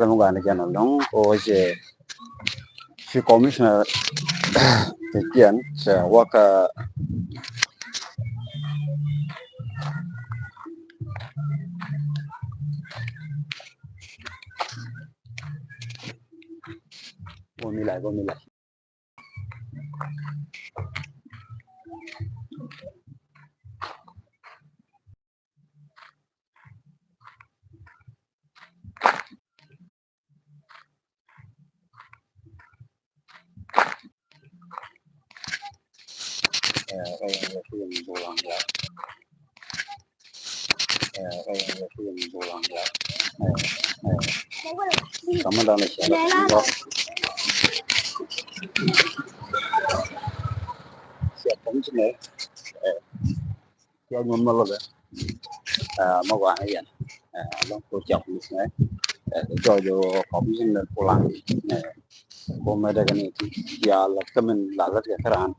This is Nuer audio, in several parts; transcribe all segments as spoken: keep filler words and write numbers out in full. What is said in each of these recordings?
Lɛ mi gɔaa ni jɛn ɛlɔ̱ŋ kɛ ɣöö cɛ ci commissioner ti jiɛn cɛ wä kä Go mi lai, go mi lai. Cia nyuɔn mɛ lɔbɛ. Mɛ gɔaa ni yɛn lɔŋ ko cia kulis nɛ jɔɔc ɔ commissioner Pulan. Ko mɛ dɛkɛ ni ti cia lät kä min la lät kɛ kä raan.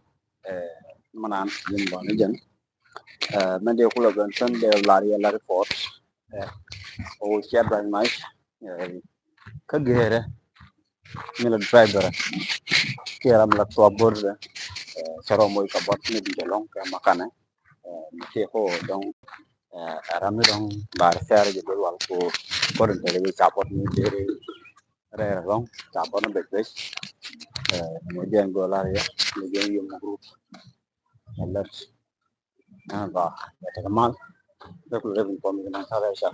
Mɛ naan yin lɔn ni jɛn mɛ dee kulɛ ben thän dee lar yɛ la report. Ko cia duany mac kä gɛɛrɛ mi la driver kiɛ ram la tua bor dɛ. Cɛ rɔ moc ka bɔt ni bi jɛ lɔŋ kɛ makanɛ. Mi kiɛ ko dɔŋ ram mi dɔŋ bar thɛr jɛ dol wal ko bor in tɛrɛ jɛ ca bɔt ni deri rɛɛr lɔŋ ca bɔt ni bɛc bɛc. Ni jɛ go lar yɛ ni jɛ yom group. Alert. Ba bɛ tɛkɛ mal bɛ kulɛ rep in pɔm ni na ka bɛ ca.